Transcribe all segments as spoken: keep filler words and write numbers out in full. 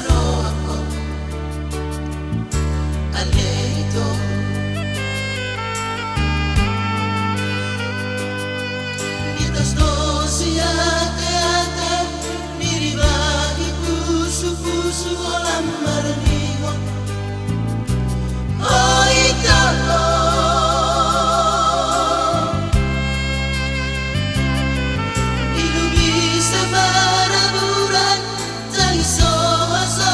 rohangku. Ale Ito. Nitas do siateate, niriba di pusupusu holan marningot. O Ito. Di lubi sabaraburan, tangis so haso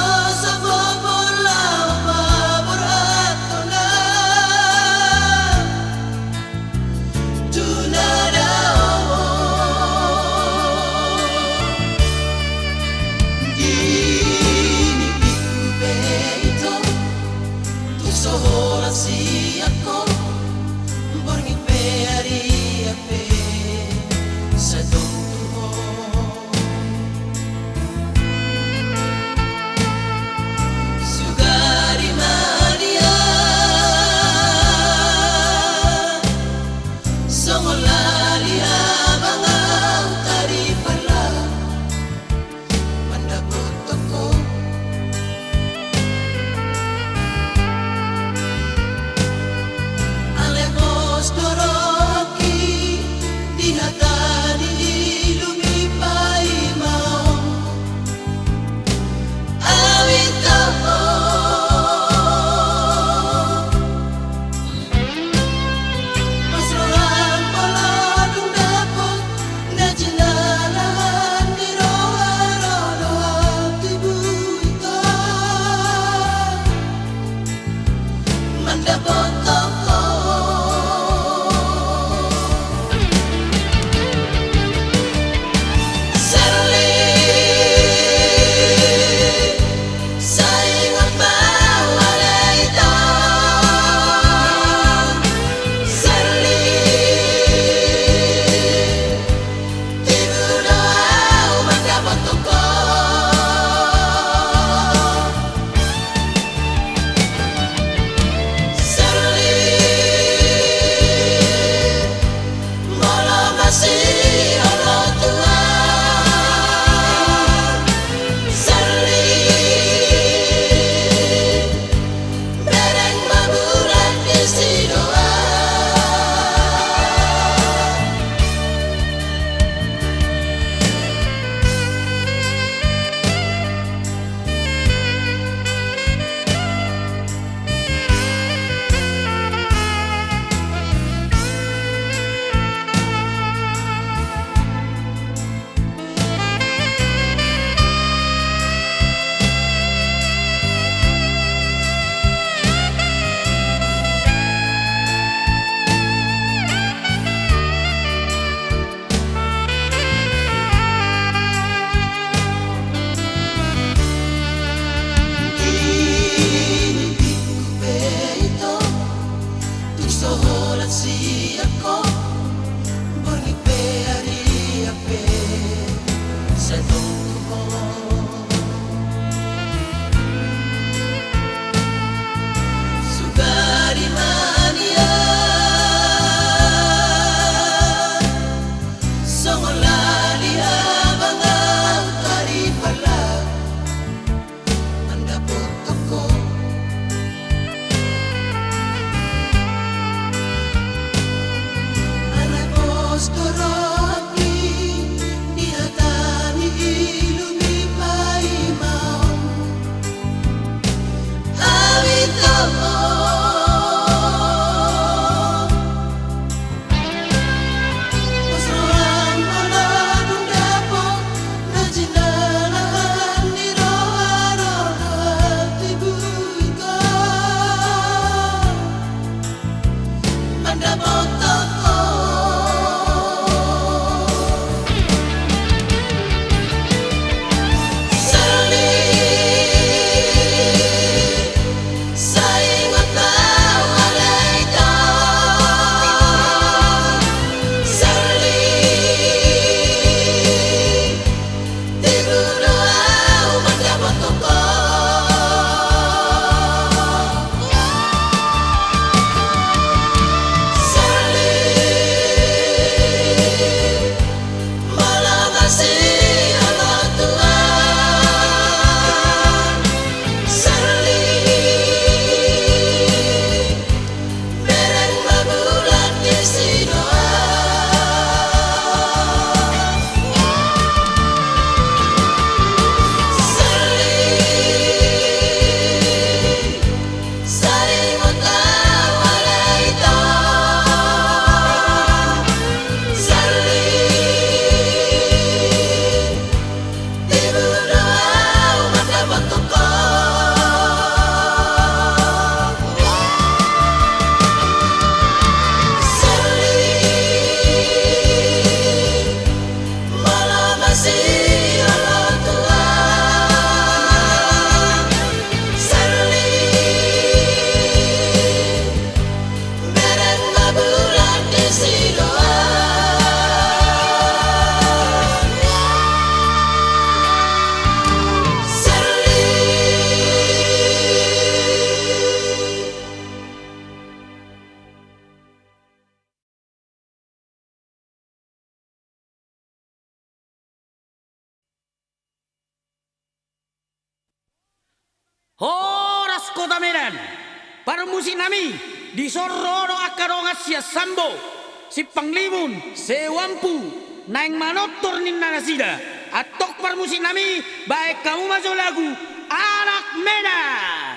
Horas Kota Medan, parmusiknami, dison ro do angka dongan sian Sambo, Simpang Limun, Seuampu, naeng manortor ninna nasida. Antong parmusiknami, baen hamu ma jo lagu Anak Medan.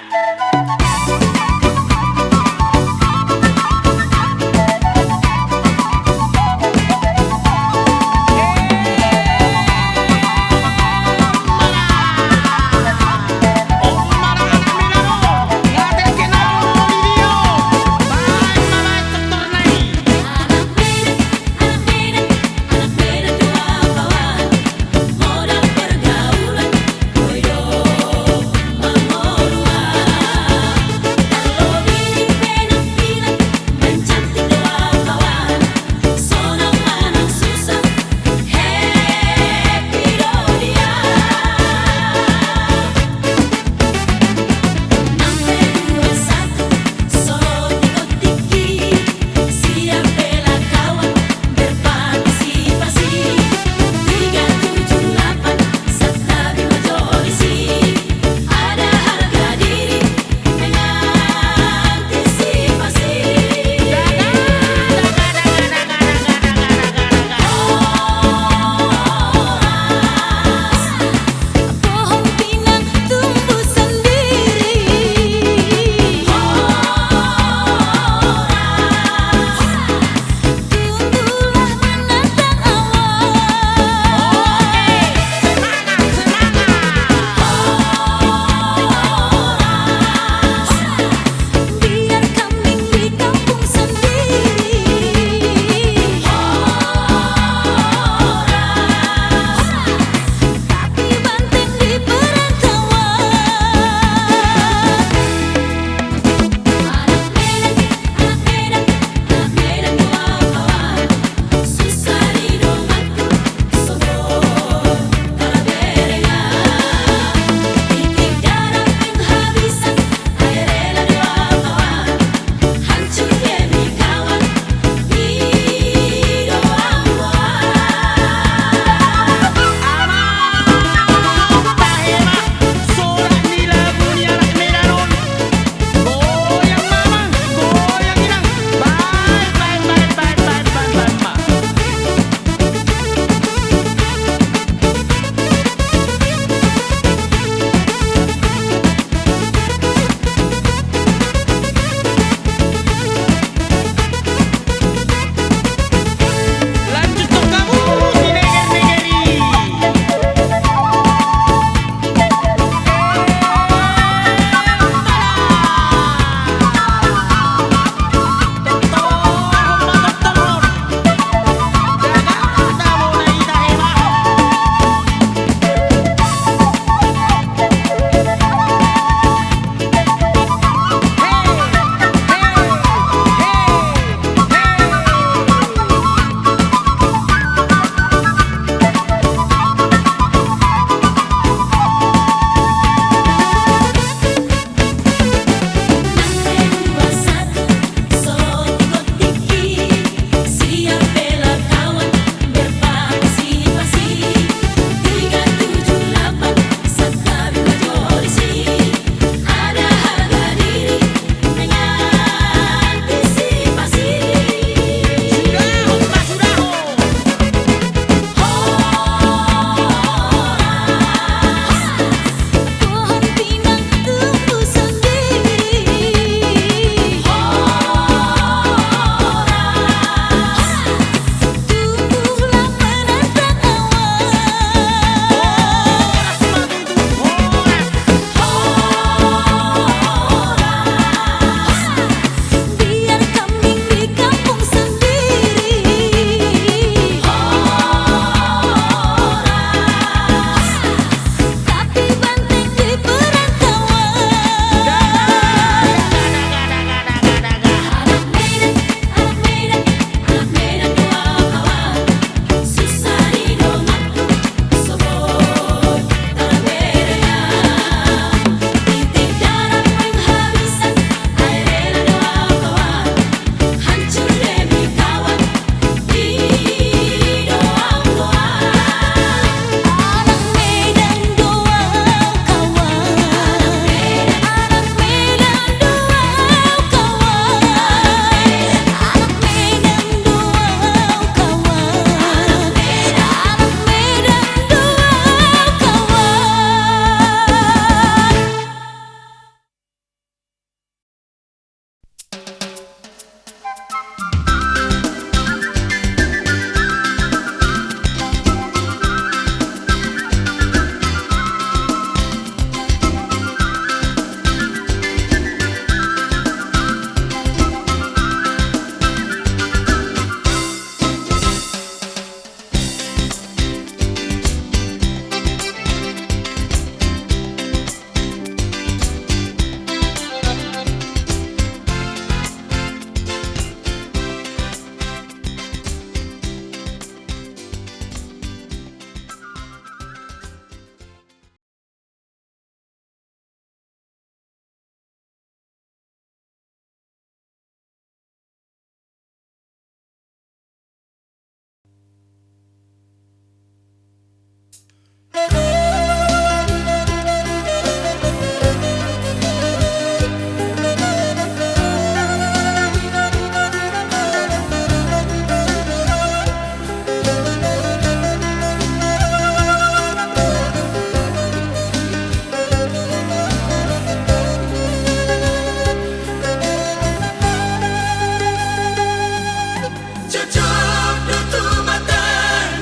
Cocok do tu mata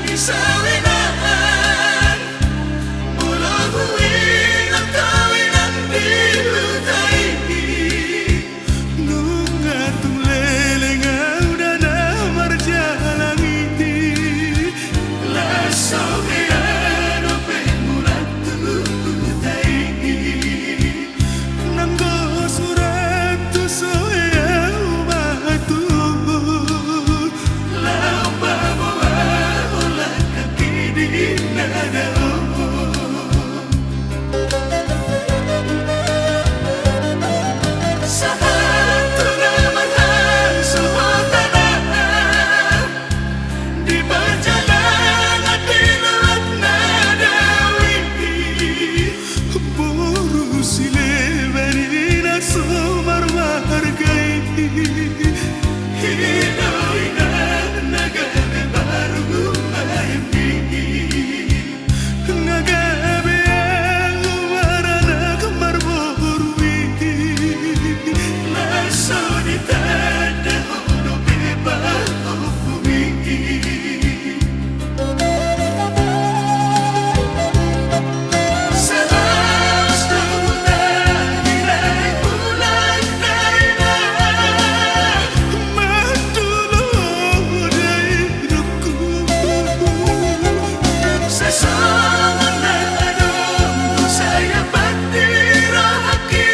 ni sawenan, molo huingot kawinan di huta i. Nunga tung leleng au da na marjalang i. Laos so hea dope mulak tu huta i. Nanggo surat tu so hea hubatu. Laho paboa holan haki di na dao. Sahat tu na marhang so hotana. Di parjalangan di luat na dao i. Boru sileban i na so marmarga i. I do inang na gabe parumaen i. Nga gabe au maranak marboru i. Laos so ditanda ho dope pahompu i. Salaos do huta i nai mulak na inang. Mandula dai. Sai songon na adong do sai apat di rohangki.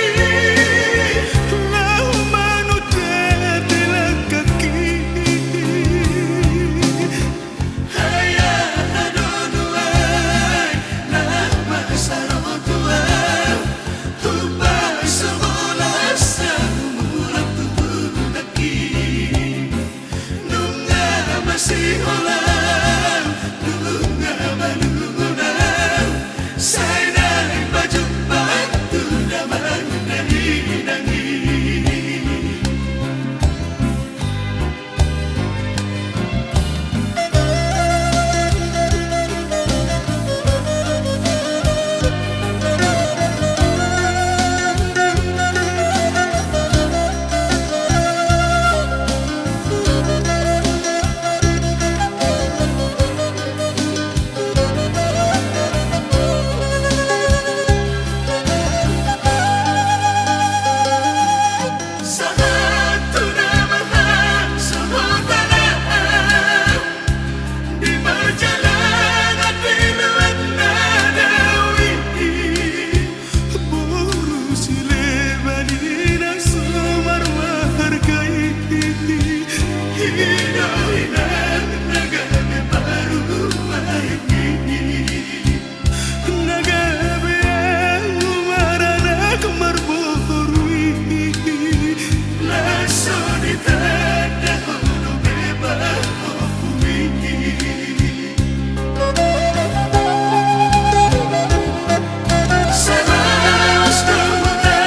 Laho manundati langkangki. Ayah do nuaeng na masa ro tu ahu. Hupaso bolas ahu mulak tu hutangki. Nunga masiholang, nunga malungun ahu, sai naeng pajumpang tu damang na inang i. Sahat tu na marhang so hotana. Di parjalangan di luat na dao i. Boru sileban i na so marmarga i. I do inang na gabe parumaen i. Nga gabe au maranak marboru i. Laos so ditanda ho dope pahompu i. Salaos do huta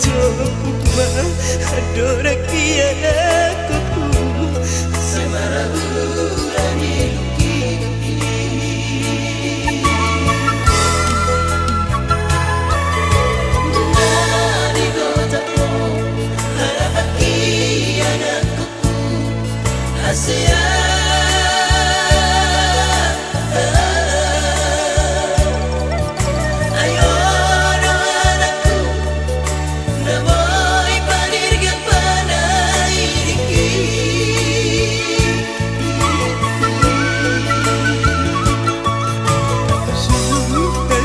Topuk ma andorang ianakhonku.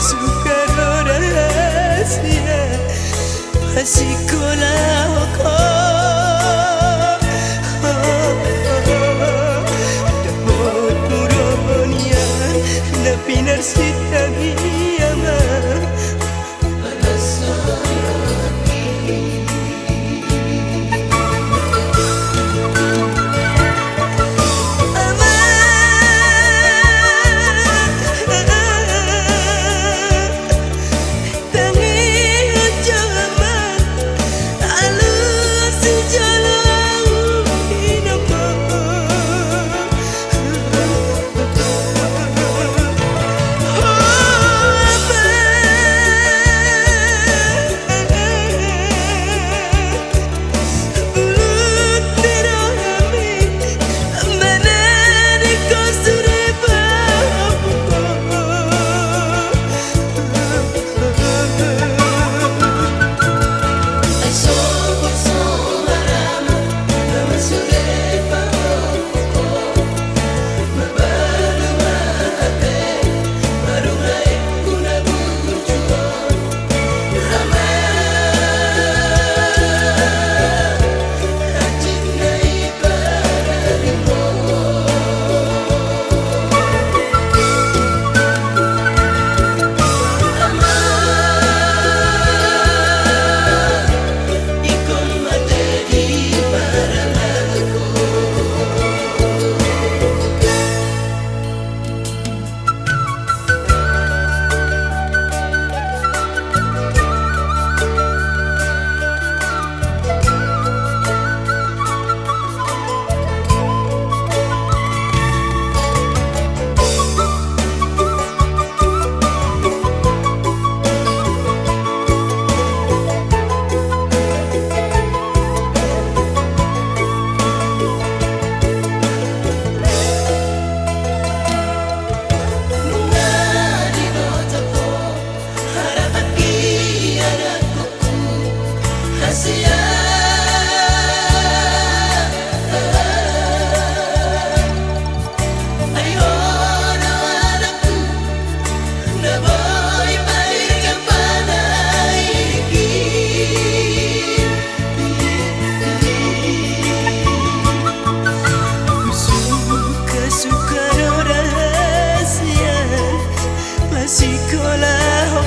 Suka do rahasia, sikola ho. Dapot muronian na pinarsinta ni ama. Suka do rahasia, masikola ho.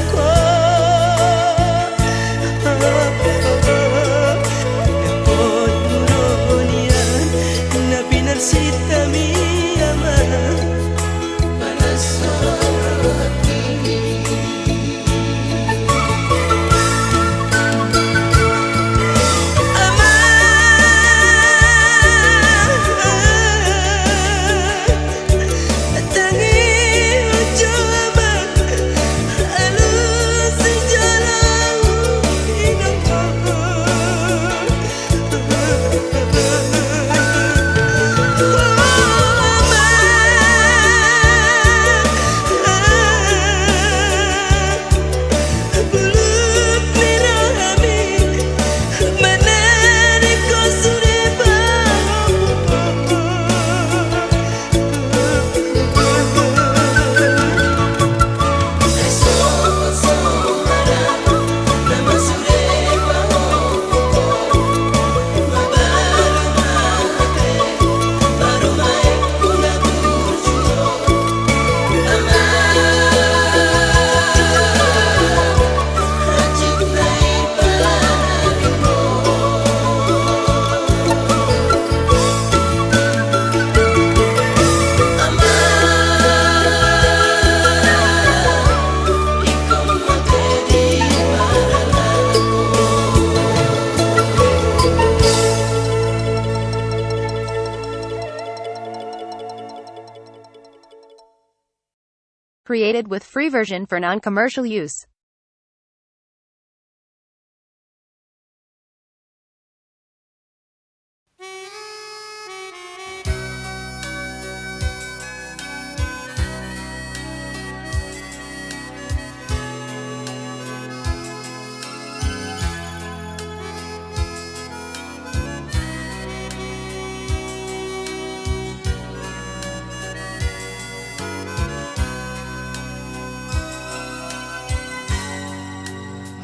With free version for non-commercial use.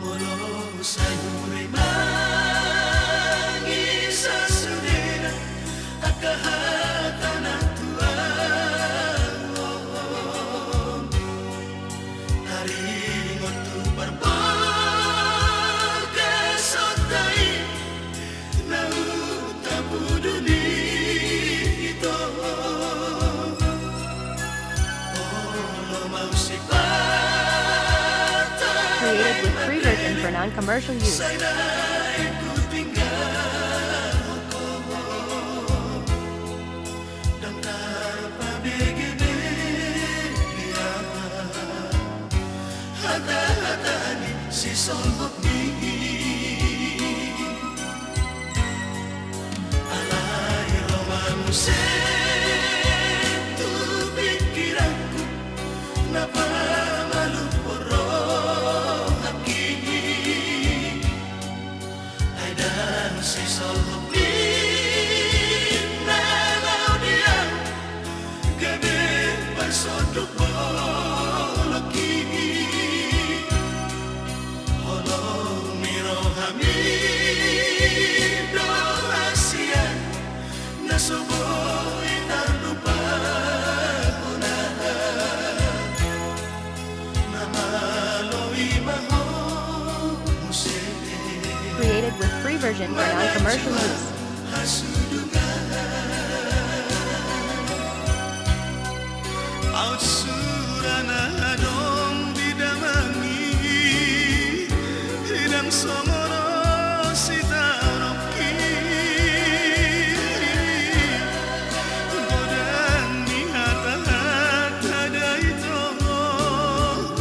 Molo sai hurimang i sasudena angka hata na tuaon, taringot tu parbagason ta i, na hutapudu ni ito. Olo mau sipata. Created with free version for non-commercial use. Sai naeng hutinggalhon ho ndang tarpabege be di aha hata-hata ni sisolhot ni. Alai ro ma muse tu pingkiranku na pamalumhon rohangki. Ai ndang sisolhot ni na laho di au gabe parsonduk bolongki. Holong ni rohami do hasian na so boi tarlupa hona. Na malo i ma ho muse. Created with free version for non-commercial use. Aut sura na adong di damang i, ndang songon on sitaononki. Godang ni hata-hata da i tongon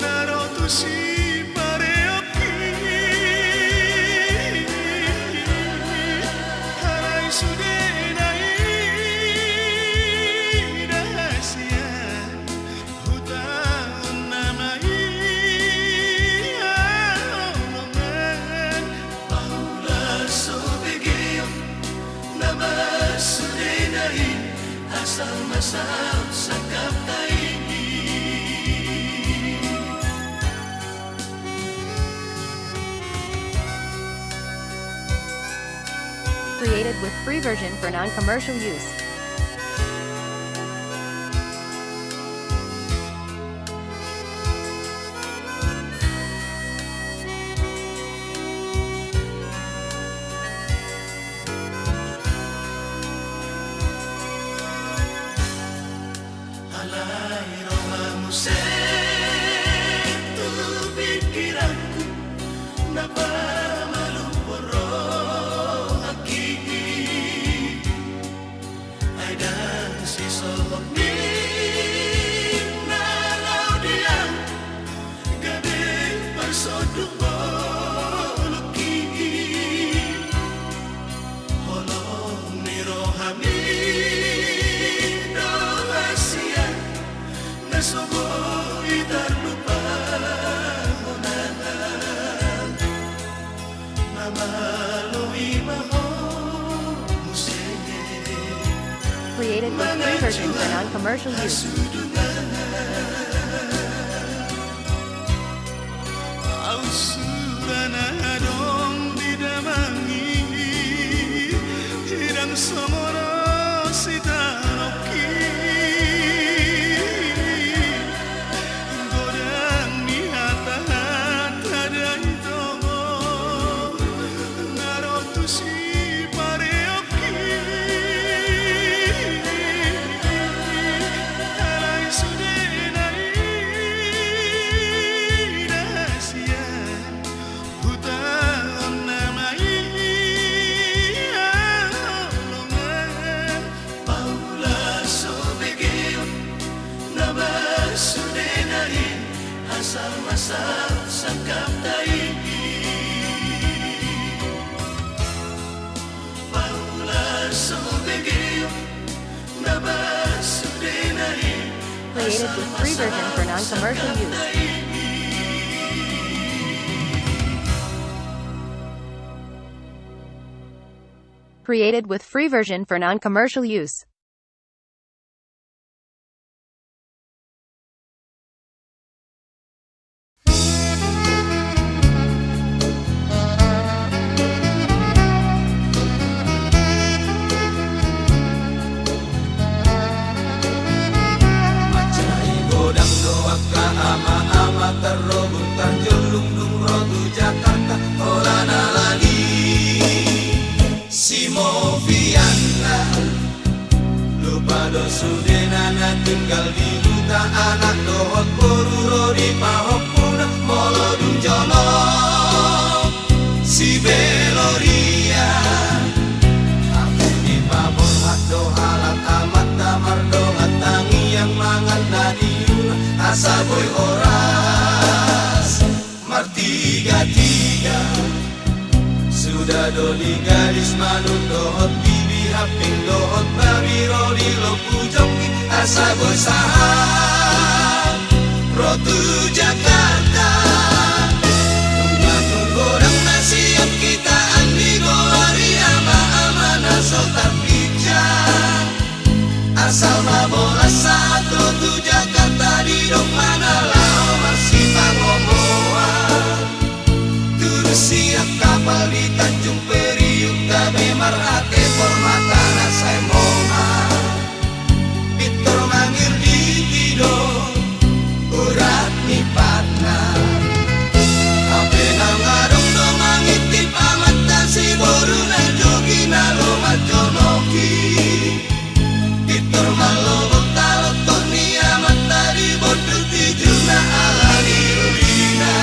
na ro tu sipareonki. Alai sudena i da hasian hutaon nama i haholongan. Paula so begeon nama sudena i, asal ma saut sangkapta i. Created with free version for non-commercial use. Alai ro ma muse tu pingkiranku na pamalumhon rohangki. Ai ndang sisolhot ni na laho di au gabe parsonduk bolongki. Holong ni rohami do hasian na so boi tarlupa hona. Na malo i ma ho muse. Created with free version for non-commercial use. Aut sura na adong di damang i, ndang songon on sitaononki. Godang ni hata-hata da i tongon na ro tu sipareonki. Alai sudena i da hasian huta Created with free version for non-commercial use. Created with free version for non-commercial use. Mansai godang do angka ama-ama tarrobur tarjollung dung ro tu Jakarta, holan ala ni si Movianna. Lupa do sudena na tinggal di huta, anak dohot boru ro di pahompuna molo dung jonok si Beloria. Hape dipaborhat do halak amanta mardongan tangiang mangan na niula asa boi horas martiga-tiga. Suda do di gadis manuk dohot bibi, hambing dohot babi ro di lombu jonggi asa boi sahat ro tu Jakarta. Nunga tung godang na siap hita, andi goari ama-ama na so tarpinsa. Asal ma bolas sahat ro tu Jakarta, didok ma na laho marsipangomoan. Turun siap kapal di Tanjung Priuk, gabe marhate pormatana sai mongan. Pintor mangirgiti do urat ni patna. Hape nang adong do mangintip amanta, si boru na jogi na lomak jonoki. Pintor mallobot talothon ni amanta, dibondut tijurna ala ni ulina.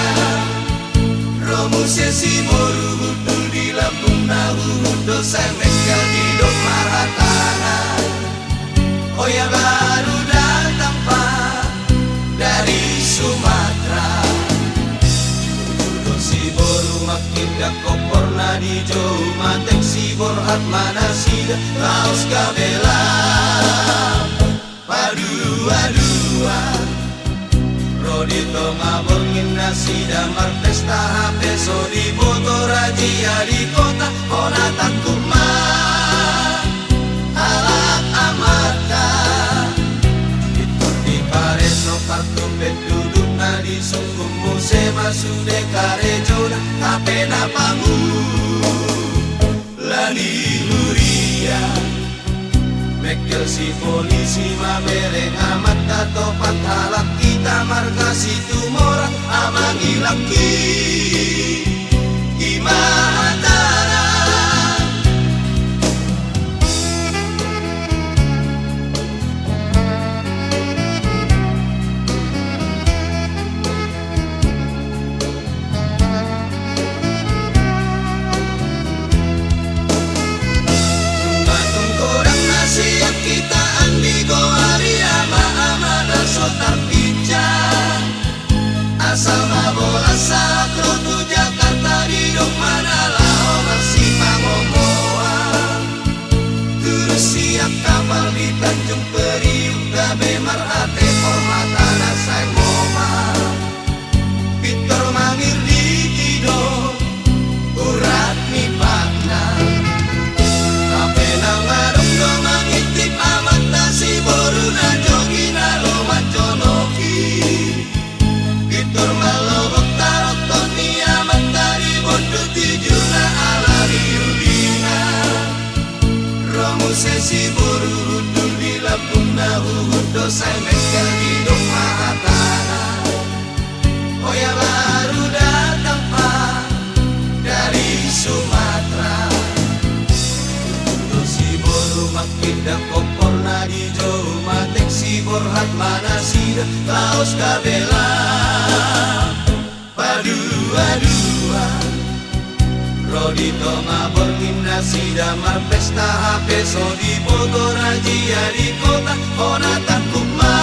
Ro muse si boru hundul di lambungna, huhut do sai mengkel, didok ma hatana. Oh ya, baru datang, Pak, dari Sumatera. Dulu si boru manghindat komporna, dijou matek si borhat ma nasida, laos gabe lam padua-dua. Ro di tonga borngin nasida marpesta, hape so diboto razia di kota, hona tangkup ma halak amanta. Pintor dipareso kartu pendudukna, disungkun muse ma sude karejona, hape na pangu la ni huria. Mengkel si polisi mamereng amanta, topat halak hita marga Situmorang, amang i langki i ma hatana. Nunga tung godang na siap hita, andi goari ama-ama na so tarpinsa. Asal ma bolas sahat ro tu Jakarta, didok ma na laho marsipangomoan. Turun siap kapal di Tanjung Priuk, gabe marhate pormatana sai mongan. Pintor mangirgiti do urat ni patna. Hape nang adong do mangintip amanta, si boru na jogi na lomak jonoki. Pintor mallobot talothon ni amanta, dibondut tijurna ala ni ulina. Ro muse si boru hundul di lambungna, huhut do sai mengkel, didok ma hatana. Oh ya, baru datang, Pak, dari Sumatera. Dulu si boru manghindat komporna, dijou matek si borhat ma nasida, laos gabe lam padua-dua. Ro di tonga borngin nasida marpesta, hape so diboto razia di kota, hona tangkup ma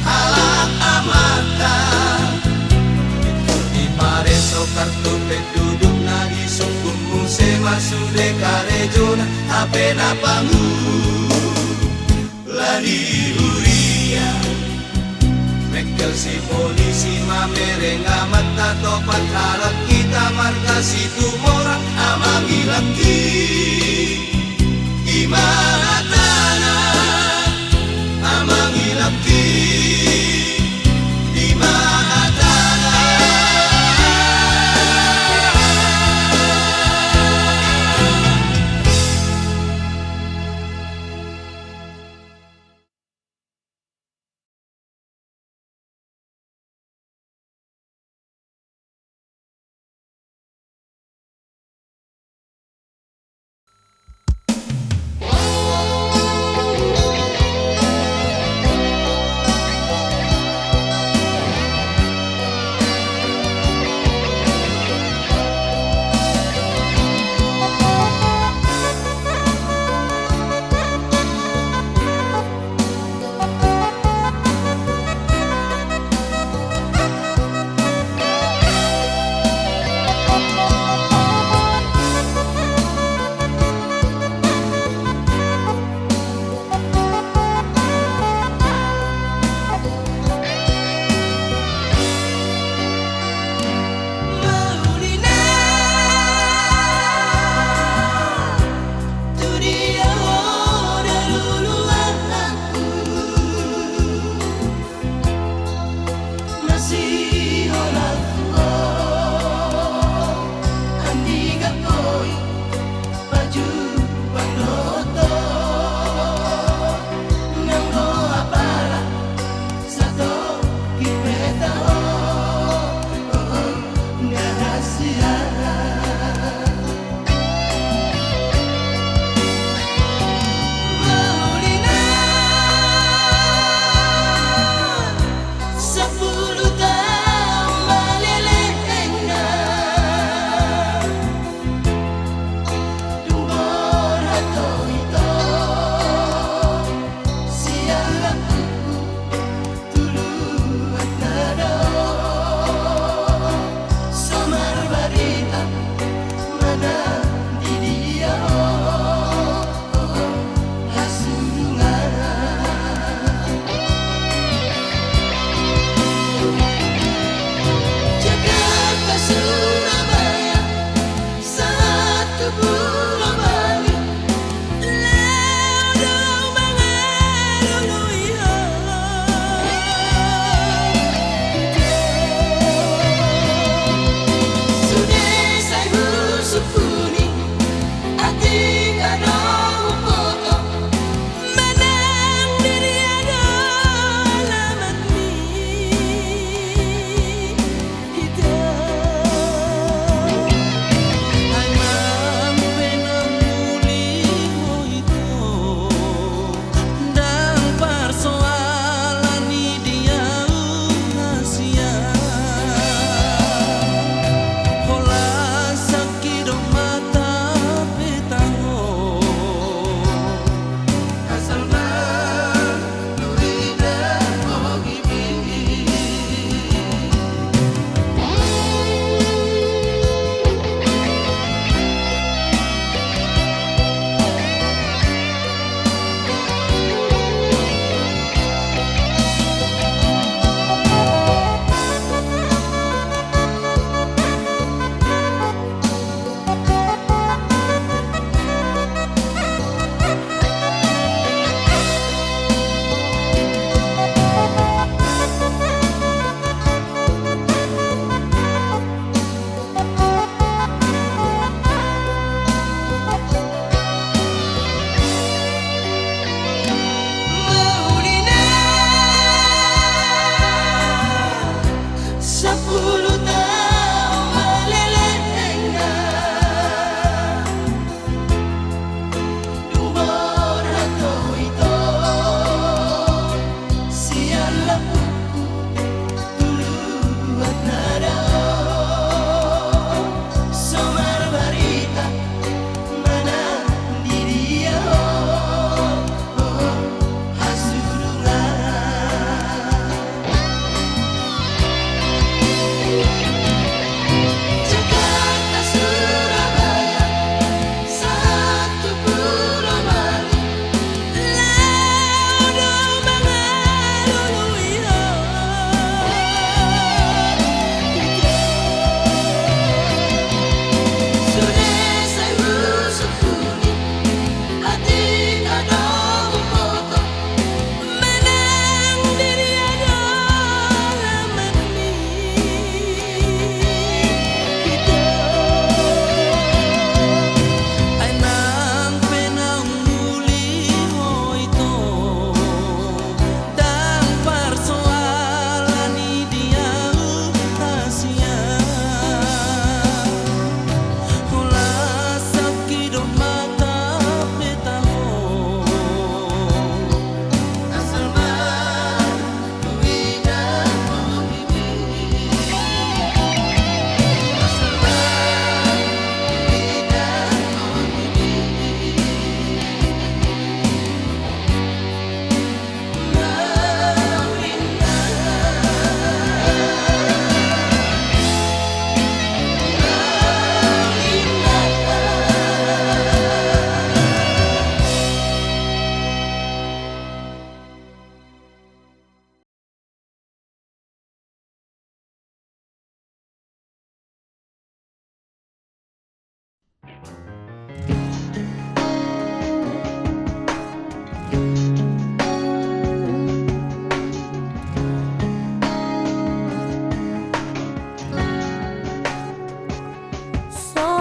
halak amanta. Pintor dipareso kartu pendudukna, disungkun muse ma sude karejona, hape na pangu la ni huria. Si polisi mamereng amanta topat halak hita marga Situmorang, amang inangki. I ma hatana, amang inangki. I ma hatana. Masiholan tu ho, andigan boi pajumpang dohot ho, nanggo apala satoki pe taho, oh, oh, nda hasiaran. Maulinan sampulu taon maleleng na, dung borhat do ito sian lambungku. Tuluan na dao so marbarita, manang di dia ho, oh, oh, hasudungan. Jakarta, Surabaya, sahat tu Pulo Bali, laho do au mangalului ho. Sude sai husungkun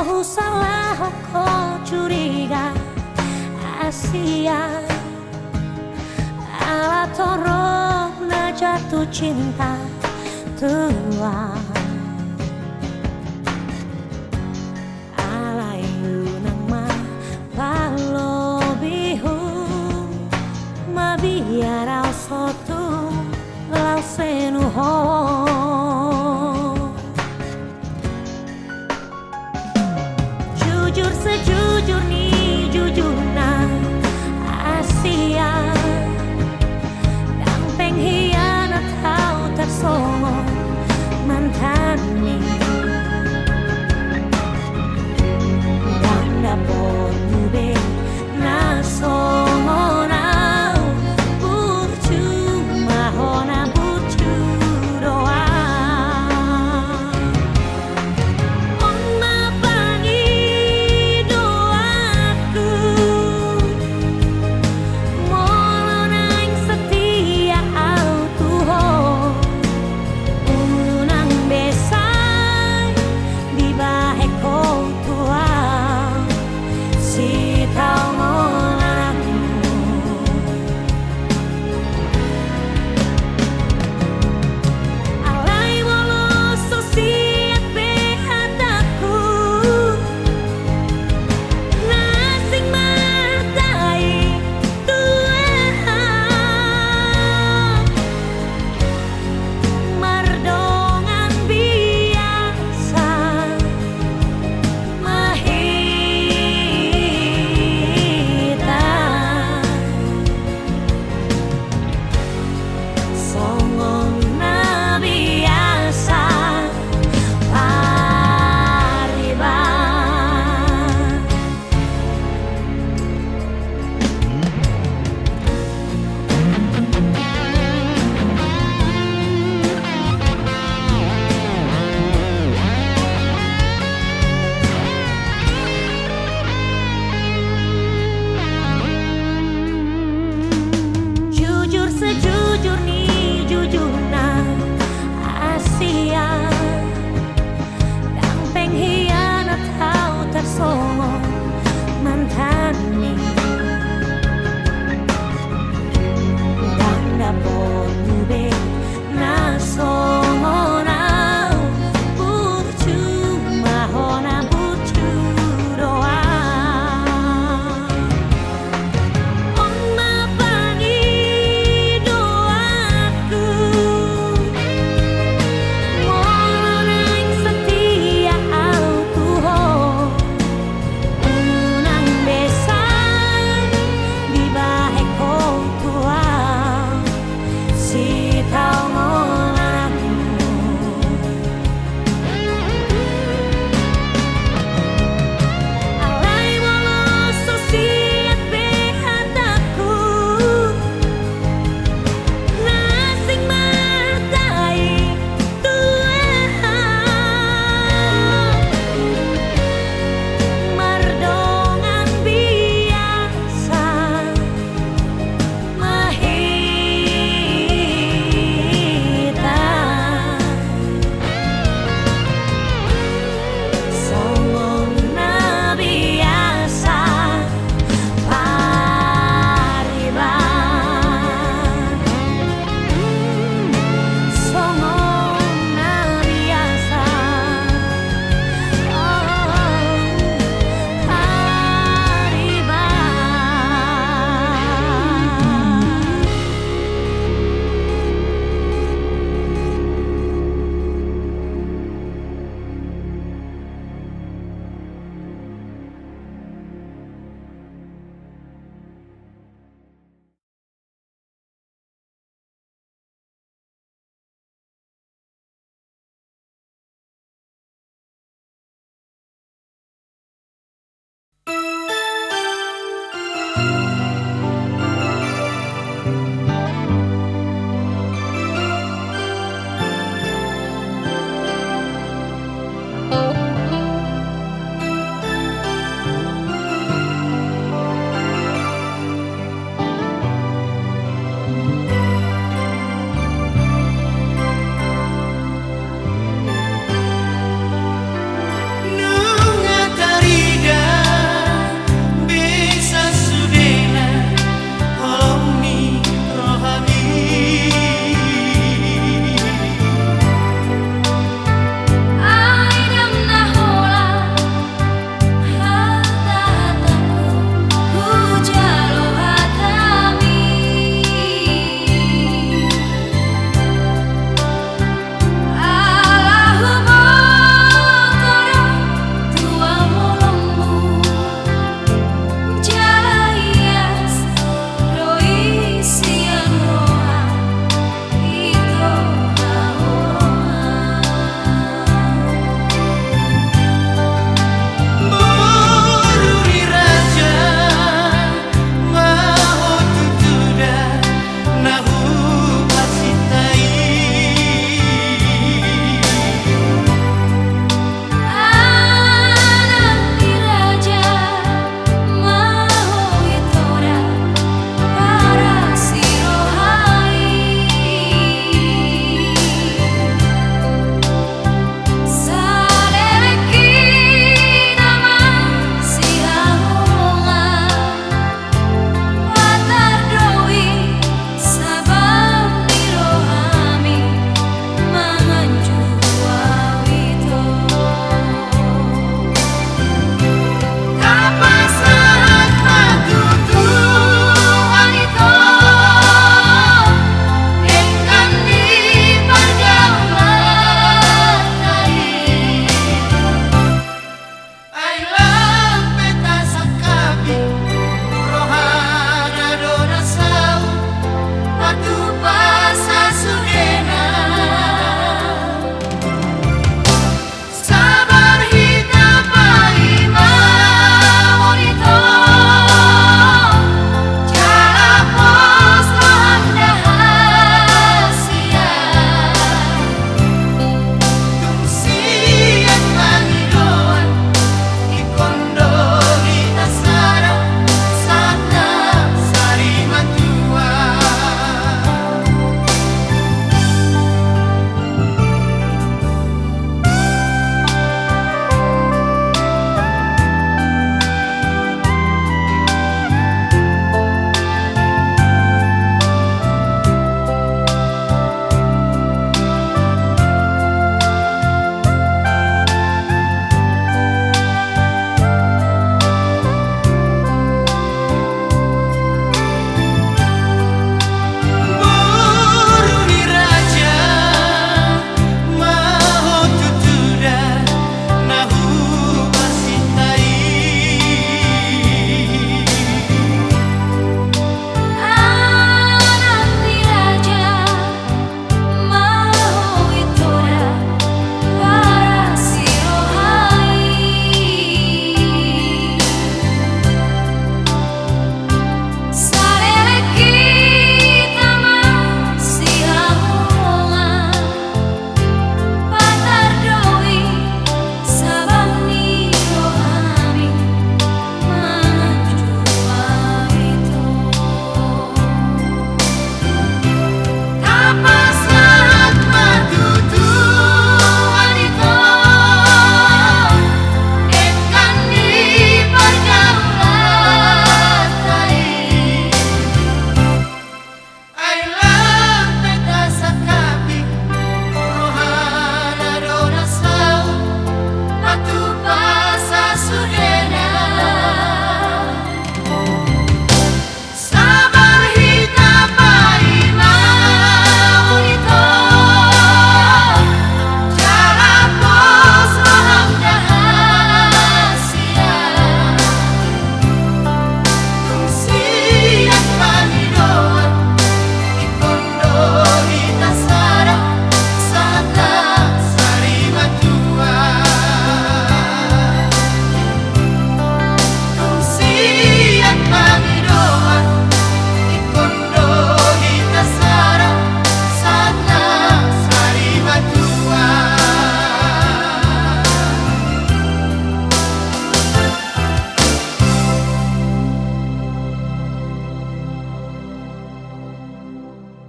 Husalaho ho curiga, Asia, ala torop na jatuh cinta tua. Alai unang ma parlobihon, mabiar au so tung laos senu ho. Jujur sejujur ni